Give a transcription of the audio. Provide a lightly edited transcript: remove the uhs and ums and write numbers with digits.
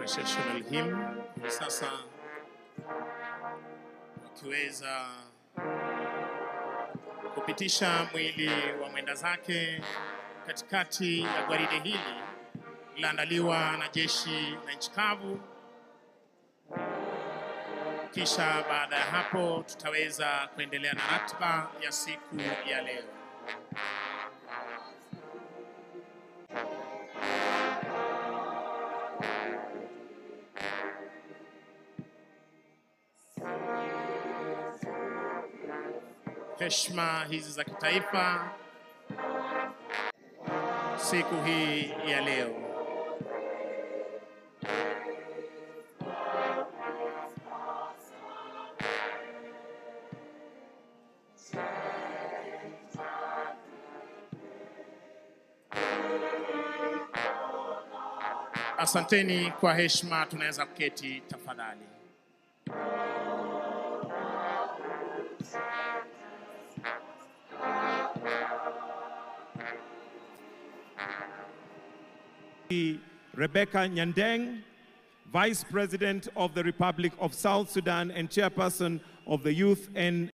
Processional hymn. Sasa wakiweza kupitisha mwili wa mwenda zake katikati ya gwaride hili lililoandaliwa na jeshi la nchi kavu. Kisha baada ya hapo tutaweza kuendelea na ratiba ya siku ya leo. Heshima hizi za kitaifa siku hii ya leo. Asanteni kwa heshima, tunaweza kuketi tafadhali. Rebecca Nyandeng, Vice President of the Republic of South Sudan and Chairperson of the Youth and